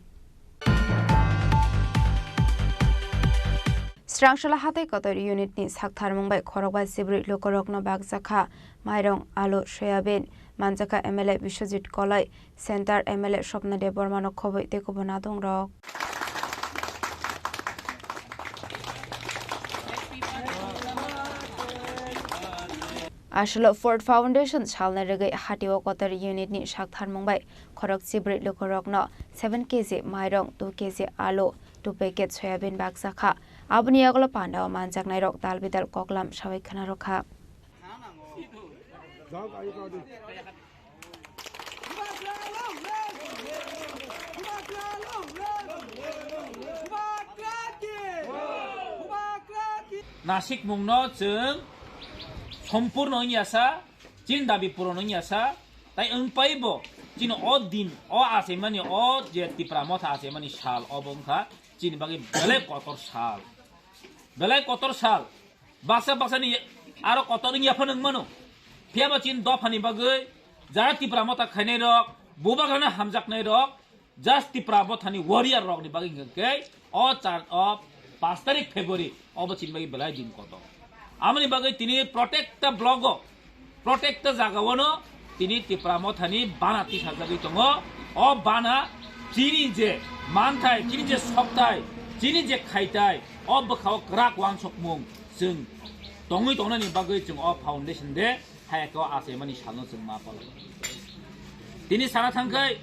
Srangsala hatai kotor unit ni saktharmung bai khorokba chibrwi lukurokno bakjakha mairong, alu, soyabin, manjakha M L A Biswajit Koloi, Center M L A Swapna Debbarmano khobwi tei kubun adongrok. Asolo Ford Foundation salna rwgwi hatio kotor unit ni saktharmung bai khorok chibrwi lukurokno seven K G mairong, two K G alu, two packet soyabin bakjakha. Aboni yagulo pandao manjaknairok dal bidal koklam sawi khwnarokha. Nasikmungno chwng sompurno wngya sa, chini dabi puron wngya sa, tai wngpai bo chini o din, o achaimani, o je Tipra Motha achaimani sal, obo wngkha chini bagwi belai kotor sal. Belai kotor sal. Baksa baksani aro kotor wngya phano wngmano. Phiyaba chini dophani bagwi jara Tipra Motha khainairok, bubagrano hamjaknairok, just Tipra Mothani warrior rokni bagwi hwnkhe o char, o pash tarik February obo chini bagwi belai din kotor. Amoni bagwi tini protecta blogo, protecta jagao no tini Tipra Mothani bana tisajagwi tongo. O bana chini je manthai, chini je sokthai, chini je khaitai, o bwkhao kwrak uansukmung chwng tongwi tongnani bagwi chwng o foundation de hayaka o achaimani salno chwng ma palo. Tini sana thangkhai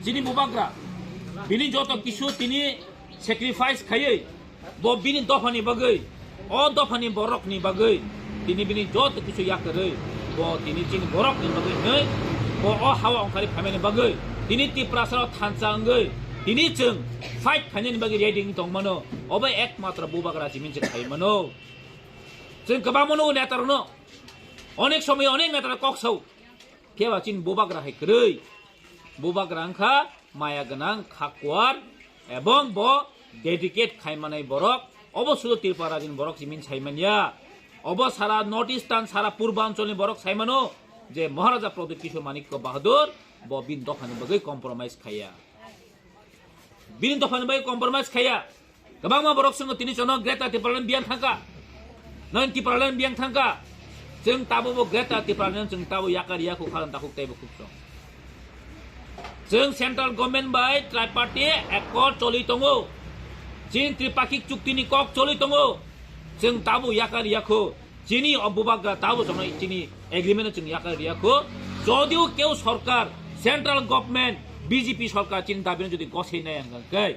chini bubagra bini joto kisu tini sacrifice khaiwi bo bini dophani bagwi, o dophani borokni bagwi tini bini joto kisu yakarwi bo tini chini borokni bagwi hwnwi bo o hawa ongkhari phaimani bagwi tini Tiprasarok thansa wngwi tini chwng fight khainani bagwi ready wngwi tongmano. Obo ekmatro bubagra chiming se khaimano. Chwng kwbangma nugo netarokno, onek somoy onek netarok kok sao. Phiyaba chini bubagra hai kwrwi. Bubagra wngkha maya gwnang, khakuar, ebong bo dedicate khaimanai borok. Obo sudu Tripura rajini borok chiming saimanya. Obo sara North Eastern, sara Purbancholni borok saimano je Maharaja Pradyut Kishore Manikya Bahadur bo bini dophani bagwi compromise khaiya. Bini dophani bai compromise khaiya. Kwbangma borok swngo tini chwngno Greater Tipraland biyang thangkha. Nang Tipraland biyang thangkha. Chwng tabo bo Greater Tipraland chwng tabo yakar yakho khalan takhuk teibo khuk chwng. Chwng central government bai triparty accord choli tongo. Chini tripakhik chukti ni kok choli tongo. Chwng tabo yakar yakho. Chini o bubagra tabo chwngno chini agreement no chwng yakar riya kho. Jodio keu sorkar, central government, B J P sorkar chini dabi no jodi gosei nai hwnkha khe,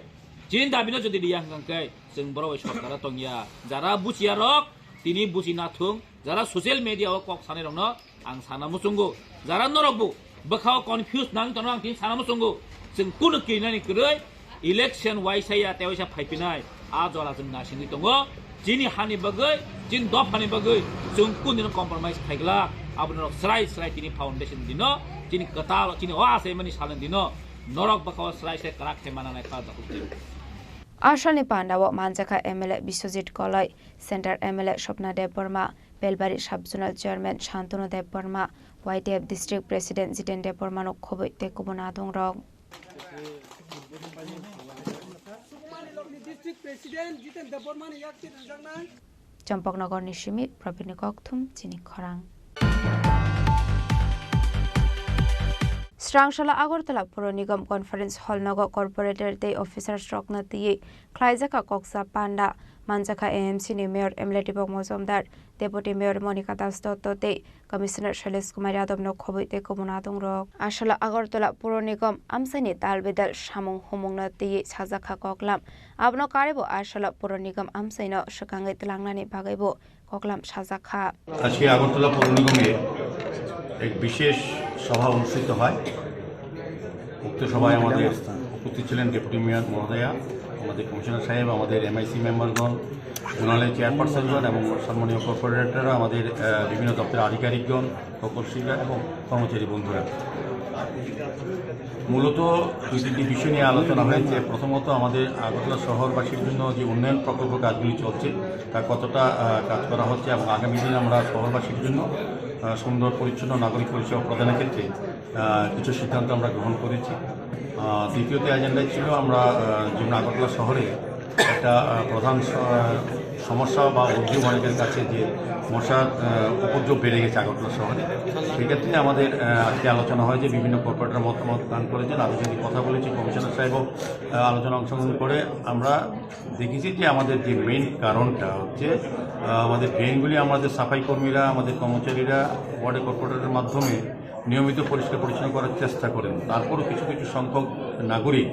chini dabi no jodi riya hwnkha khe, chwng borok bai sorkar o tongya. Jara buchiya rok tini buchi nathung, jara social media o kok sanai rokno ang sana muchungo. Jara norok bo bwkhao confuse nang tono ang tini sana muchungo. Chwng kunu kirinani kwrwi election waisa ya tei waisa phaipinai a jora chwng nasingwi tongo. Chini hani bagwi, chini dophani bagwi chwng kunu compromise khaigwlak. Abo norok srai srai tini foundation dino, chini kwtal, chini o achaimani salni dino norok bwkhao srai srai kwrak khe mananai kha. Asalni pandao manjakha M L A Biswajit Koloi, Center M L A Swapna Debbarma, Belbari Sub-Zonal Chairman Shantanu Debbarma, Y T F District President Jiten Debbarmano khobwi tei kubun adongrok. Sukumani lokni District President Jiten Debbarmani yakti rwjaknai. Champaknagarni simi Prabirni kokthum chini khorang. Srangsala Agartala Puro Nigam Conference Hall nogo corporator tei officers rokno twiwi khlaijakha koksa panda, manjakha A M C ni Mayor M L A Dipok Mojumdar, Deputy Mayor Monika Das Dotto tei Commissioner Shailesh Kumar Yadav no khobwi tei kubun adongrok. Asala Agartala Puro Nigam amchaini dal bidal samung humungno twiwi sajakha koklam. Abono karwibo Asala Puro Nigam amchaino swkangwi twlangnani bagwibo koklam sajakha. আজকে আগরতলা পৌর নিগমে এক বিশেষ সভা অনুষ্ঠিত হয়। উক্ত সভায় আমাদের উপস্থিত ছিলেন ডেপুটি মেয়র মহোদয়া, আমাদের কমিশনার সাহেব, আমাদের এমআইসি মেম্বারগণ, জোনালের চেয়ারপারসনগণ এবং সম্মানীয় কর্পোরেটররা, আমাদের আহ, বিভিন্ন দপ্তরের আধিকারিকগণ, প্রকৌশলীরা এবং কর্মচারী বন্ধুরা। মূলত দুই তিনটি বিষয় নিয়ে আলোচনা হয়েছে। প্রথমত, আমাদের আগরতলা শহরবাসীর জন্য যে উন্নয়ন প্রকল্প কাজগুলি চলছে, তা কতটা আহ, কাজ করা হচ্ছে এবং আগামী দিনে আমরা শহরবাসীর জন্য আহ, সুন্দর পরিচ্ছন্ন নাগরিক পরিষেবা প্রদানের ক্ষেত্রে আহ, কিছু সিদ্ধান্ত আমরা গ্রহণ করেছি। আহ, দ্বিতীয়ত এজেন্ডায় ছিল আমরা আহ, যেমন আগরতলা শহরে একটা আহ, প্রধান স- আহ, সমস্যা বা অভিযোগ অনেকের কাছে যে মশার আহ, উপদ্রব বেড়ে গেছে আগরতলা শহরে। সেক্ষেত্রে আমাদের আহ, আজকে আলোচনা হয় যে বিভিন্ন কর্পোরেটর মতামত দান করেছেন, আরও যদি কথা বলেছি কমিশনার সাহেবও আহ, আলোচনা অংশগ্রহণ করে আমরা দেখেছি যে আমাদের যে মেইন কারণটা হচ্ছে আহ, আমাদের ড্রেনগুলি আমাদের সাফাই কর্মীরা, আমাদের কর্মচারীরা ওয়ার্ডে কর্পোরেটরের মাধ্যমে নিয়মিত পরিষ্কার পরিচ্ছন্ন করার চেষ্টা করেন। তারপরও কিছু কিছু সংখ্যক নাগরিক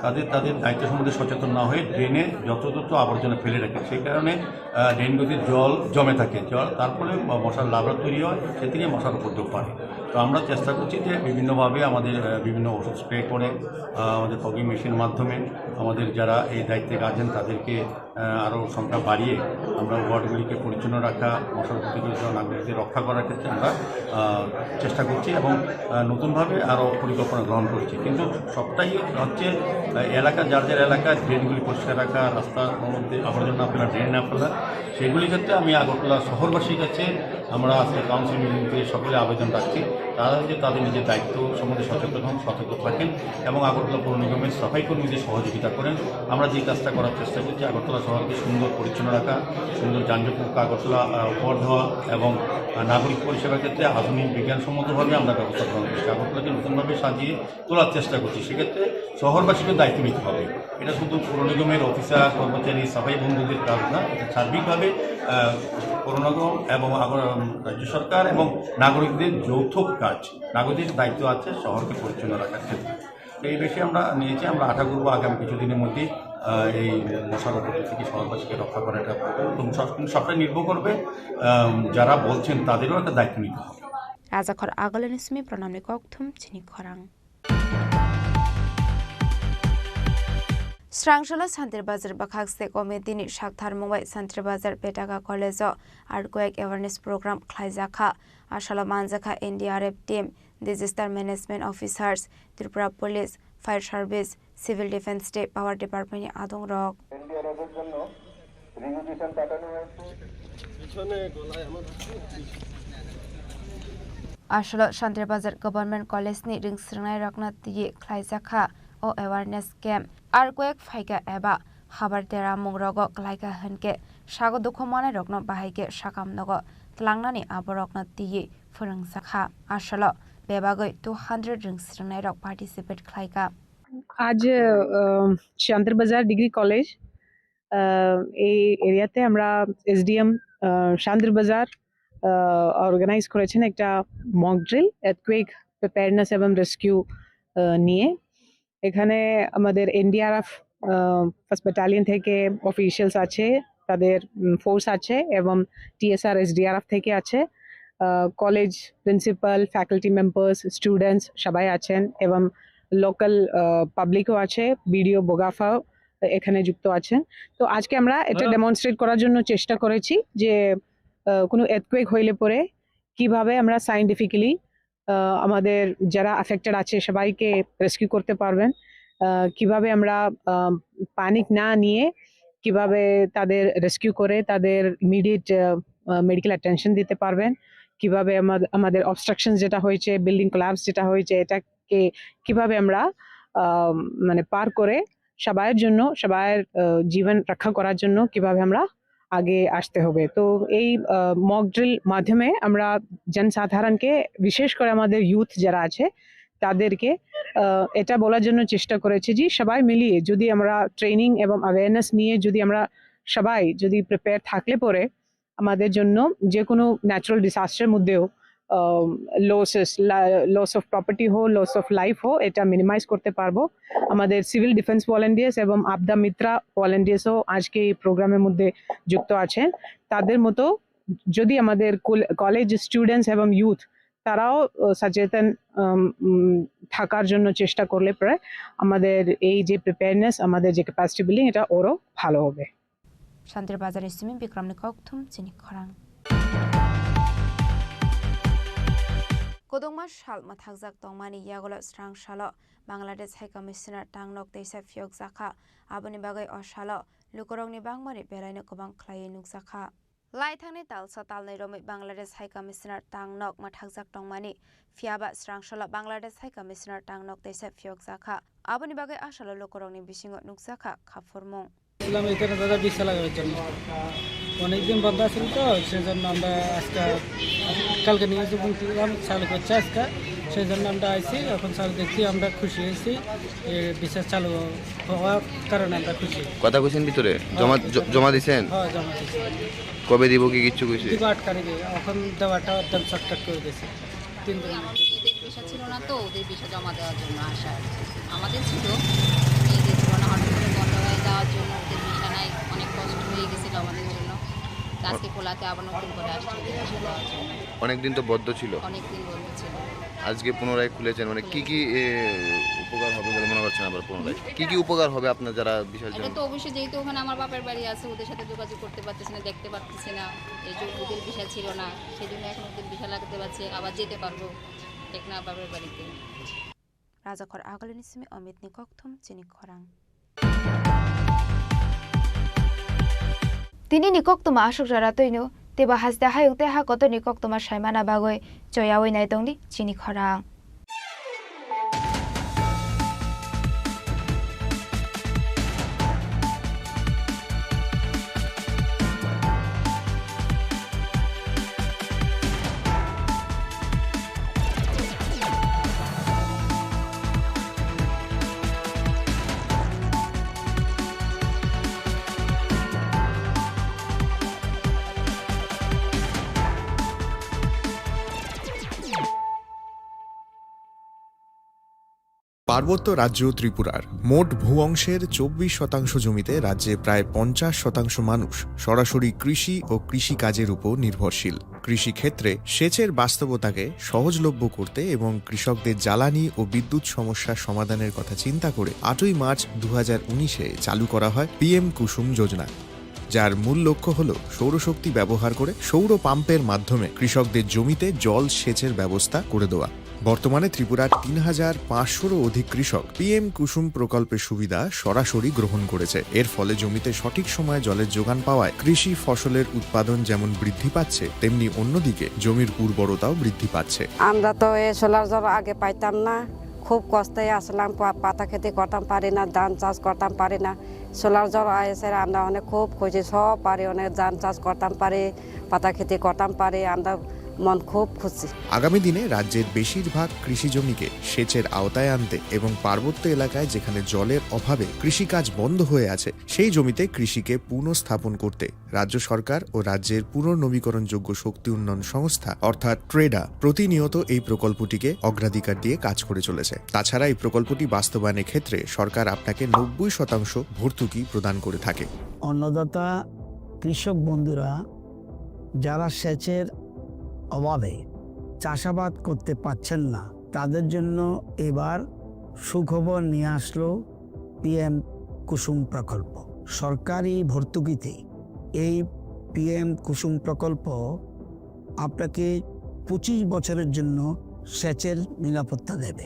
তাদের তাদের দায়িত্ব সম্বন্ধে সচেতন না হয়ে ড্রেনে যত্রতত্র আবর্জনা ফেলে রাখেন। সেই কারণে আহ, ড্রেনগুলিতে জল জমে থাকে, জল তার ফলে ম- মশার লার্ভা তৈরি হয়, সে থেকে মশার উপদ্রব বাড়ে। তো আমরা চেষ্টা করছি যে বিভিন্নভাবে আমাদের আহ, বিভিন্ন ওষুধ স্প্রে করে আহ, আমাদের ফগিং মেশিনের মাধ্যমে আমাদের যারা এই দায়িত্বে আছেন তাদেরকে আহ, আরও সংখ্যা বাড়িয়ে আমরা ওয়ার্ডগুলিকে পরিচ্ছন্ন রাখা, মশার উপদ্রব থেকে নাগরিকদের রক্ষা করার ক্ষেত্রে আমরা আহ, চেষ্টা করছি এবং আহ, নতুনভাবে আরও পরিকল্পনা গ্রহণ করছি। কিন্তু সবটাই হচ্ছে আহ, এলাকা, যার যার এলাকার ড্রেনগুলি পরিষ্কার রাখা, রাস্তার মধ্যে আবর্জনা না ফেলা, ড্রেন না ফেলা, সেগুলির ক্ষেত্রে আমি আগরতলা শহরবাসীর কাছে আমরা আজকে কাউন্সিল মিটিং থেকে সকলে আবেদন রাখছি, তারা যে তাদের নিজের দায়িত্ব সম্বন্ধে সচেতন হন, সতর্ক থাকেন এবং আগরতলা পৌর নিগমের সাফাই কর্মীদের সহযোগিতা করেন। আমরা যে কাজটা করার চেষ্টা করছি, আগরতলা শহরকে সুন্দর পরিচ্ছন্ন রাখা, সুন্দর যানজটমুক্ত আগরতলা আহ, উপহার দেওয়া এবং আহ, নাগরিক পরিষেবার ক্ষেত্রে আধুনিক বিজ্ঞানসম্মতভাবে আমরা ব্যবস্থা গ্রহণ করছি। আগরতলাকে নতুনভাবে সাজিয়ে তোলার চেষ্টা করছি। সেক্ষেত্রে শহরবাসীকে দায়িত্ব নিতে হবে। এটা শুধু পৌর নিগমের অফিসার, কর্মচারী, সাফাই বন্ধুদের কাজ না, এটা সার্বিকভাবে আহ, পৌর নিগম এবং আগর- রাজ্য সরকার এবং নাগরিকদের যৌথ কাজ। নাগরিকদের দায়িত্ব আছে শহরকে পরিচ্ছন্ন রাখার ক্ষেত্রে। এই বিষয়ে আমরা নিয়েছি, আমরা আশা করবো আগামী কিছুদিনের মধ্যেই আহ, এই মশার উপদ্রব থেকে শহরবাসীকে রক্ষা করাটা এবং সব- সবটাই নির্ভর করবে আহ, যারা বলছেন তাদেরও একটা দায়িত্ব নিতে হবে। Rajakhor Agolani simi pranamni kokthum chini khorang. Srangsola Santir Bazar bwkhak se committee ni sakthar mungbai Santir Bazar Petaka College o earthquake awareness program khlaijakha. Asalo manjakha N D R F team, disaster management officers, Tripura Police, Fire Service, Civil Defence tei Power Department ni adongrok. N D R F এর জন্য রিকুইজিশন পাঠানো হয়েছে। Asalo Santir Bazar Government College ni ringsrwngnairokno twiwi khlaijakha o awareness camp. Earthquake phaikha eba habar deramungrogo klaikha hinkhe sago dukhu manairokno bahai khe sakam nogo tlangnani aborokno twiwi phwrwngjakha. Asalo bebagwi two hundred ringsrwngnairok participate khlaikha. आज अ, शांतिर बाजार degree college আহ, এই এরিয়াতে আমরা এসডিএম শান্তির বাজার অর্গানাইজ করেছেন একটা মক ড্রিল আর্থকুয়েক প্রিপেয়ারনেস এবং রেস্কিউ নিয়ে। এখানে আমাদের এনডিআরএফ ফার্স্ট ব্যাটালিয়ন থেকে অফিসিয়ালস আছে, তাদের ফোর্স আছে এবং টিএসআর এসডিআরএফ থেকে আছে। College principal, faculty members, students সবাই আছেন এবং লোকাল পাবলিকও আছে, বিডিও বোগাফাও এখানে যুক্ত আছেন। তো আজকে আমরা এটা হ্যাঁ। ডেমনস্ট্রেট করার জন্য চেষ্টা করেছি যে আহ, কোনো এর্থকুয়েক হইলে পরে কিভাবে আমরা সায়েন্টিফিক্যালি আমাদের যারা অ্যাফেক্টেড আছে সবাইকে রেস্কিউ করতে পারবেন, আহ, কিভাবে আমরা প্যানিক না নিয়ে কিভাবে তাদের রেস্কিউ করে তাদের ইমিডিয়েট মেডিকেল অ্যাটেনশন দিতে পারবেন, কিভাবে আমাদ- আমাদের অবস্ট্রাকশন যেটা হয়েছে, বিল্ডিং কোলাপস যেটা হয়েছে, এটাকে কিভাবে আমরা আহ, মানে পার করে সবার জন্য, সবার আহ, জীবন রক্ষা করার জন্য কিভাবে আমরা আগে আসতে হবে। তো এই মক ড্রিল মাধ্যমে আমরা জনসাধারণকে, বিশেষ করে আমাদের ইউথ যারা আছে তাদেরকে আহ, এটা বলার জন্য চেষ্টা করেছি যে সবাই মিলিয়ে যদি আমরা ট্রেনিং এবং অ্যাওয়ারনেস নিয়ে যদি আমরা সবাই যদি প্রিপেয়ার থাকলে পরে আমাদের জন্য যে কোনো ন্যাচারাল ডিজাস্টার মধ্যেও লসেস, লস অফ প্রপার্টি হো, লস অফ লাইফ হো, এটা মিনিমাইজ করতে পারবো। আমাদের সিভিল ডিফেন্স ভলেন্টিয়ার্স এবং আপদা মিত্রা ভলেন্টিয়ার্সও আজকে এই প্রোগ্রামের মধ্যে যুক্ত আছেন। তাদের মতো যদি আমাদের কল- কলেজ স্টুডেন্টস এবং ইউথ তারাও, আহ, সচেতন, উম, উম, থাকার জন্য চেষ্টা করলে প্রায় আমাদের এই যে প্রিপেয়ারনেস, আমাদের যে ক্যাপাসিটি বিল্ডিং, এটা ওরও ভালো হবে। Shantir Bazar ni simi Bikram ni kokthum chini khorang. Kodongma sal mwthakjak tongmani yagulo srang salo Bangladesh High Commissioner tangnok teisa phiyokjakha. Aboni bagwi o salo lukurokni bangmani belaino kwbang khlaiwi nukjakha. Laithangni talsa talnwi romwi Bangladesh High Commissioner tangnok mwthakjak tongmani, phiyaba srang salo Bangladesh High Commissioner tangnok teisa phiyokjakha. Aboni bagwi a salo lukurokni bisingo nukjakha khaphurmung. এসেছিলাম এখানে দাদা ভিসা লাগানোর জন্য। অনেকদিন বন্ধ আছিল তো, সেজন্য আমরা আজকে, কালকে নিয়ে এসে বলছিলাম চালু করছে আজকে, সেই জন্য আমরা আইছি। এখন চালু দেখছি, আমরা খুশি হয়েছি। এ, ভিসা চালু হওয়ার কারণে আমরা খুশি। কথা কইছেন ভিতরে? জমা, হ্যাঁ, জ-, জমা দিছেন? হ্যাঁ, জমা দিছি। কবে দিব কি কিচ্ছু কইছে? দিব আট তারিখে। এখন দেওয়াটা একদম শর্টকাট করে দিয়েছে। তিন দিন। আমার মেয়েদের ভিসা ছিল না তো, ওদের ভিসা জমা দেওয়ার জন্য আসা আর কি। আমাদের ছিল, মেয়েদের ছিল না, হঠাৎ করে বন্ধ হয়ে যাওয়ার জন্য ওদের ভিসা নাই, অনেক কষ্ট হয়ে গেছিল আমাদের জন্য। তো আজকে খোলাতে আবার নতুন করে আসছে ওদের ভিসা দেওয়ার জন্য। অনেকদিন তো বন্ধ ছিল। অনেকদিন বন্ধ ছিল। আজকে পুনরায় খুলেছেন, মানে, কি খুলেছে। কি, এ, উপকার হবে বলে মনে করছেন আবার পুনরায়? কি কি উপকার হবে আপনার যারা ভিসার এটা জন্য? তো অবশ্যই, যেহেতু ওখানে আমার বাপের বাড়ি আছে, ওদের সাথে যোগাযোগ করতে পারতেছি না, দেখতে পারতেছি না, এই যে ওদের ভিসা ছিল না, সেই জন্য এখন ওদের ভিসা লাগতে পারছে, আবার যেতে পারবো টেকনাফ বাপের বাড়িতে। Rajakhor Agalini simi Amit ni kokthum chini khorang. Tini ni koktwma aswk jora twino, teibo haste hayung tei ha kotor ni koktwma saimana bagwi choyawi naitongdi chini khorang. পার্বত্য রাজ্য ত্রিপুরার মোট ভূ অংশের চব্বিশ শতাংশ জমিতে রাজ্যে প্রায় পঞ্চাশ শতাংশ মানুষ সরাসরি কৃষি ও কৃষিকাজের উপর নির্ভরশীল। কৃষিক্ষেত্রে সেচের বাস্তবতাকে সহজলভ্য করতে এবং কৃষকদের জ্বালানি ও বিদ্যুৎ সমস্যা সমাধানের কথা চিন্তা করে আটই মার্চ দু হাজার উনিশে চালু করা হয় পিএম কুসুম যোজনা, যার মূল লক্ষ্য হল সৌরশক্তি ব্যবহার করে সৌর পাম্পের মাধ্যমে কৃষকদের জমিতে জল সেচের ব্যবস্থা করে দেওয়া। বর্তমানে ত্রিপুরার তিন হাজার পাঁচশোরও অধিক কৃষক পিএম কুসুম প্রকল্পের সুবিধা সরাসরি গ্রহণ করেছে। এর ফলে জমিতে সঠিক সময়ে জলের যোগান পাওয়ায় কৃষি ফসলের উৎপাদন যেমন বৃদ্ধি পাচ্ছে, তেমনি অন্যদিকে জমির উর্বরতাও বৃদ্ধি পাচ্ছে। আমরা তো এই সোলার জল আগে পাইতাম না, খুব কষ্টে আসলাম, পা-, পাতা খেতি করতাম পারি না, ধান চাষ করতাম পারি না। সোলার জল আইসে আমরা অনেক খুব খুশি, সব পারি, অনেক ধান চাষ করতাম পারি, পাতা খেতি করতাম পারি, আমরা মন খুব খুশি। আগামী দিনে রাজ্যের বেশিরভাগ কৃষি জমিকে সেচের আওতায় আনতে এবং পার্বত্য এলাকায় যেখানে জলের অভাবে কৃষিকাজ বন্ধ হয়ে আছে, সেই জমিতে কৃষিকে পুনঃস্থাপন করতে রাজ্য সরকার ও রাজ্যের পুনর্নবীকরণযোগ্য শক্তি উন্নয়ন সংস্থা অর্থাৎ ট্রেডা প্রতিনিয়ত এই প্রকল্পটিকে অগ্রাধিকার দিয়ে কাজ করে চলেছে। তাছাড়া এই প্রকল্পটি বাস্তবায়নের ক্ষেত্রে সরকার আপনাকে নব্বই শতাংশ ভর্তুকি প্রদান করে থাকে। অন্নদাতা কৃষক বন্ধুরা যারা সেচের অভাবে চাষাবাদ করতে পারছেন না, তাদের জন্য এবার সুখবর নিয়ে আসলো পিএম কুসুম প্রকল্প। সরকারি ভর্তুকিতে এই পিএম কুসুম প্রকল্প আপনাকে পঁচিশ বছরের জন্য সেচের নিরাপত্তা দেবে।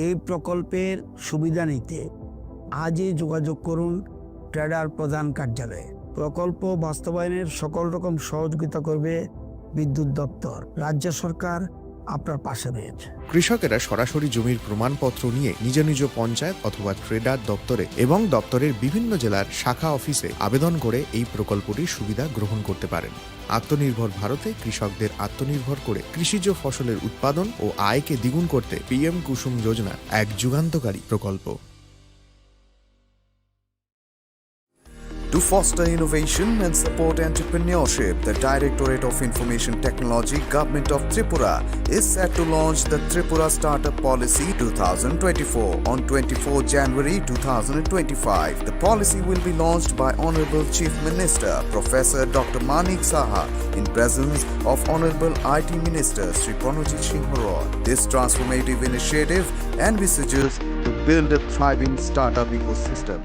এই প্রকল্পের সুবিধা নিতে আজই যোগাযোগ করুন ট্রেডার প্রধান কার্যালয়ে। প্রকল্প বাস্তবায়নের সকল রকম সহযোগিতা করবে বিদ্যুৎ দপ্তর। রাজ্য সরকার আপনার পাশে রয়েছে। কৃষকেরা সরাসরি জমির প্রমাণপত্র নিয়ে নিজ নিজ পঞ্চায়েত অথবা ট্রেডার দপ্তরে এবং দপ্তরের বিভিন্ন জেলার শাখা অফিসে আবেদন করে এই প্রকল্পটির সুবিধা গ্রহণ করতে পারেন। আত্মনির্ভর ভারতে কৃষকদের আত্মনির্ভর করে কৃষিজ ফসলের উৎপাদন ও আয়কে দ্বিগুণ করতে পিএম কুসুম যোজনা এক যুগান্তকারী প্রকল্প। To foster innovation and support entrepreneurship, the Directorate of Information Technology, Government of Tripura, is set to launch the Tripura Startup Policy two thousand twenty-four on twenty-fourth January two thousand twenty-five. The policy will be launched by Honorable Chief Minister Professor Doctor Manik Saha in presence of Honorable I T Minister Shri Pranojit Singh Roy. This transformative initiative envisages to build a thriving startup ecosystem